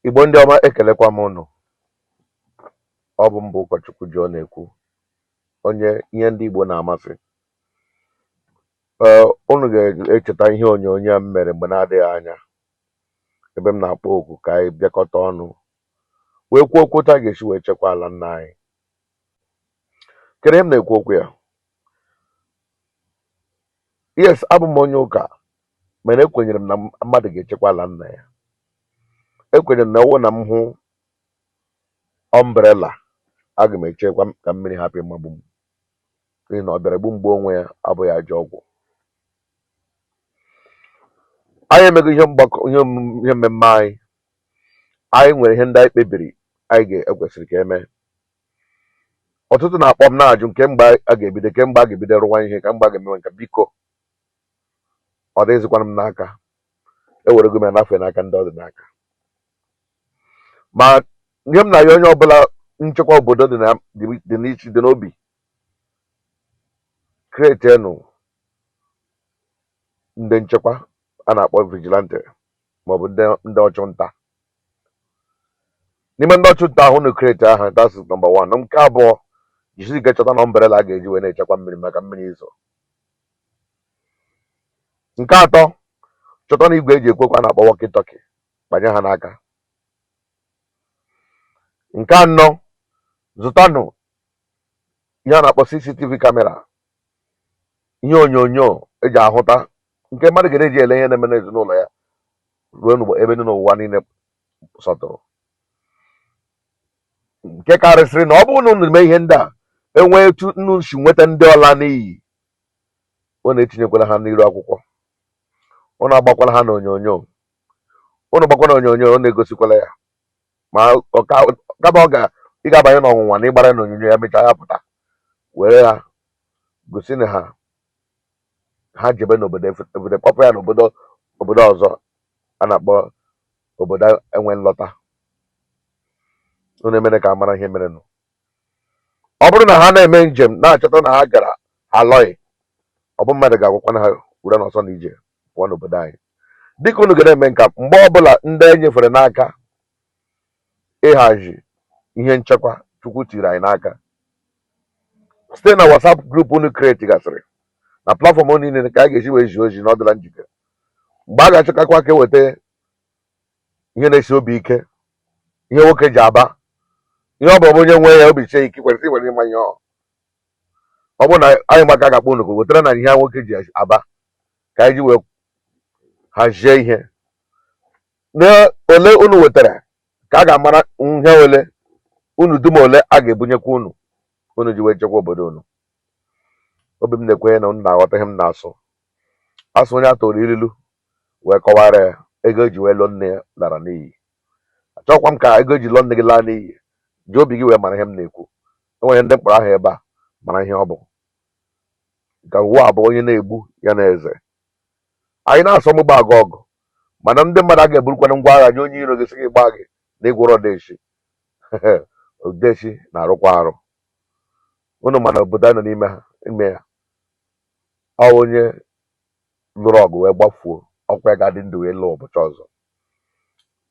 Igbo ndị ọma, ekelekwa m ụnụ. Ọ bụ mbụ ụkọchukwu Joe na-ekwu, onye ihe ndị Igbo na-amasị. Ee, unu ga-echeta ihe onyonyo a m mere mgbe na-adịghị anya, ebe m na-akpọ oku ka anyị bịakọta ọnụ wee kwuo okwu otu a ga-esi wee chekwa ala nna anyị. Kedu ihe m na-ekwu okwu ya? Yes, abụ m onye ụka, mana ekwenyere m na mmadụ ga-echekwa ala nna ya. Ekwenyere m na ọwụ na m hụ umbrella, aga m echekwa ka mmiri hapụ ịmagbu m, n'ihi na ọ bịara gbu mgbu onwe ya abụghị ajọ ọgwụ. Anyị emego ihe mgbakọ, ihe ihe mmemme anyị. Anyị nwere ihe ndị anyị kpebiri anyị ga-ekwesịrị ka eme. Ọtụtụ na-akpọ m na-ajụ kemgbe a ga-ebido, kemgbe a ga-ebido rụwa ihe, kemgbe a ga-emewe nke. Biko, ọ dịghịzikwana m n'aka, ewerego m ya nafe n'aka ndị ọ dị n'aka. Ma ihe m na-ayọ onye ọbụla nchekwa obodo dị na dị n'isi, dị n'obi, create-nụ ndị nchekwa a na-akpọ vigilante maọbụ ndị ọchụnta. N'ime ndị ọchụnta ahụ na create aha, that's number one. Nke abụọ, jisi ike chọta na umbrella a ga-eji wee na-echekwa mmiri maka mmiri izo. Nke atọ, chọta na igwe eji ekwekwa a na-akpọ walkie talkie, gbanye ha n'aka. Nke anọ, zụtanụ ihe a na-akpọ CCTV camera, ihe onyonyo eji ahụta nke mmadụ ga na-eji ele ihe na-eme n'ezinụlọ ya ruo n'ụwa, ebe dị n'ụwa niile sọtụrụ. Nke karịsịrị na ọ bụrụ na unu mee ihe ndị a, enwee etu unu si nweta ndị ọla n'iyi, unu etinyekwala ha n'iru akwụkwọ, unu agbakwala ha n'onyonyo. Unu gbakwa n'onyonyo, unu egosikwala ya, ma kama ọ ga ị ga-abanye n'ọnwụnwa na ịgbara n'onyonyo ya mechaa ya pụta were ya gosi na ha ha jebe n'obodo obodo, kpọpụ ya n'obodo obodo ọzọ a na-akpọ obodo enwe nlọta. Unu emere ka a mara ihe merenụ. Ọ bụrụ na ha na-eme njem na-achọta na ha gara alọghị, ọ bụ mmadụ ga-agwakwana ha were n'ọsọ na ije pụọ n'obodo anyị. Dịka unu ga na-eme nka, mgbe ọbụla ndị e nyefere n'aka ịhazi ihe nchekwa Chukwu tiri anyị n'aka site na WhatsApp group unu create gasịrị na platform unu niile, ka a ga-esi wee zie ozi na ọ dịla njikere. Mgbe a ga-achọkakwa ka eweta ihe na-esi obi ike, ihe nwoke ji aba, ihe ọ bụla onye nwe ya obi sie ike kwesịrị iwere ịma ihe ọ bụrụ na anyị maka ga-akpọ unu ka wetara na ihe nwoke ji aba, ka anyị ji wee hazie ihe na ole unu wetara, ka a ga-amara ihe ole unu dum ole a ga-ebunyekwa unu, unu ji wee chekwa obodo unu. Obi m na-ekwenye na unu na-aghọta ihe m na-asụ asụ. Onye a tụrụ ililu wee kọwara ya, ego eji wee lụọ nne ya lara n'iyi. Achọkwa m ka ego eji lụọ nne gị laa n'iyi. Ji obi gị wee mara ihe m na-ekwu. Enwere ndị mkpọrọ ahụ ebe a mara ihe ọ bụ ka ụwa abụ onye na-egbu ya na eze. Anyị na-asọ mgbagba aga ọgụ, mana ndị mmadụ a ga-eburukwana ngwa agha nye onye iro gị, sị gị gbaa gị na ịgwọrọ odeshi. Odeshi na-arụkwa arụ. Unu mana obodo a nọ n'ime ha ime ya, ọ onye lụrụ ọgụ wee gbafuo, ọkwa ya ga-adị ndụ wee lụọ ụbọchị ọzọ.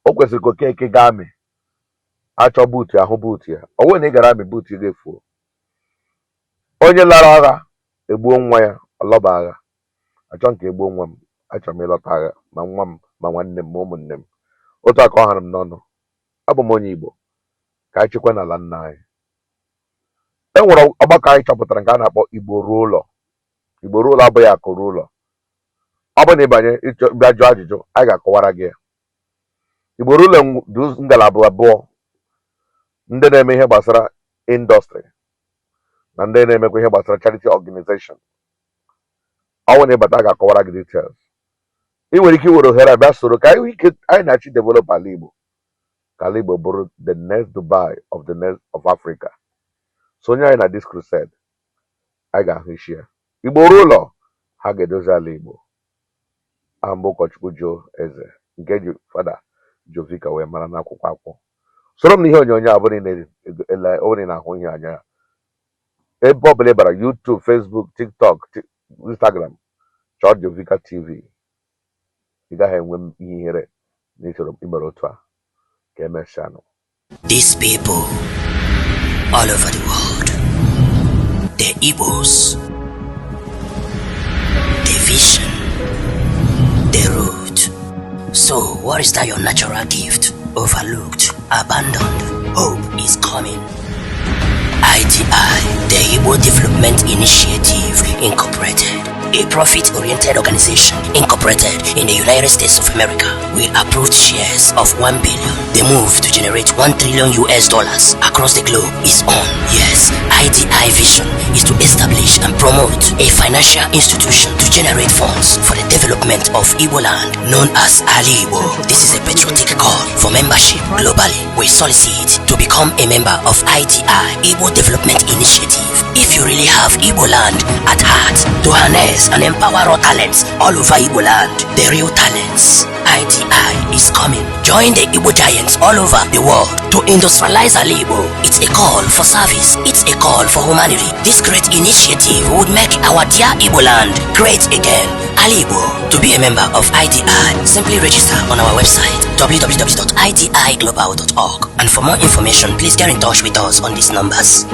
O kwesịrị ka Okeke gaa army, achọ boot ahụ boot ya. Ọ bụrụ na ị gara army, boot ga-efuo. Onye lara agha egbuo nwa ya, ọlọba agha achọ nke egbuo nwa m. Achọrọ m ịlọta agha, ma nwa m, ma nwanne m, ma ụmụnne m. Otu a ka ọ hara m n'ọnụ. Abụ m onye Igbo, ka anyị chekwa n'ala nna anyị. E nwere ọgbakọ anyị chọpụtara nke a na-akpọ Igbo Ruo Ụlọ. Igbo Ruo Ụlọ abụghị akụ ruo ụlọ. Ọ bụrụ na ịbanye ịchọ bịa jụọ ajụjụ, anyị ga-akọwara gị ya. Igbo Ruo Ụlọ dị ngalaba abụọ: ndị na-eme ihe gbasara industry na ndị na-emekwa ihe gbasara charity organization. Ọ bụrụ na ịbata, a ga-akọwara gị details. Ị nwere ike iwere ohere a bịa soro ka anyị nwee ike anyị na-achị develop ala Igbo, ka ala Igbo bụrụ the next Dubai of the next of Africa. So onye anyị na this crusade, anyị ga-ahụ isi ya. Igbo Ruo Ụlọ, ha ga-edozi ala Igbo. Aha mbụ ụkọchukwu Joe Eze, nke ji Fada Jovika wee mara n'akwụkwọ akwụkwọ. Soro m n'ihe onyonyo a bụrụ na ọ bụrụ na ị na-ahụ ihe anya ya ebe ọ bụla ị bara: YouTube, Facebook, TikTok, Instagram, chọọ Jovika TV. Ị gaghị enwe ihe ihere na isoro imere otu a. Ka emesịanụ. These people all over the world, the Igbos, the vision, the root. So, what is that your natural gift? Overlooked, abandoned. Hope is coming. IDI, the Igbo Development Initiative Incorporated, a profit-oriented organization incorporated in the United States of America, with approved shares of 1 billion. The move to generate 1 trillion US dollars across the globe is on. Yes, IDI vision is to establish and promote a financial institution to generate funds for the development of Igbo land known as Ali Igbo. This is a patriotic call for membership globally. We solicit to become a member of IDI, Igbo Development Initiative. If you really have Igbo land at heart, to harness and empower raw talents all over Igbo land, the real talents. IDI is coming. Join the Igbo giants all over the world to industrialize Ali Igbo. It's a call for service. It's a call for humanity. This great initiative would make our dear Igbo land great again. Ali Igbo. To be a member of IDI, simply register on our website www.idiglobal.org. And for more information, please get in touch with us on these numbers.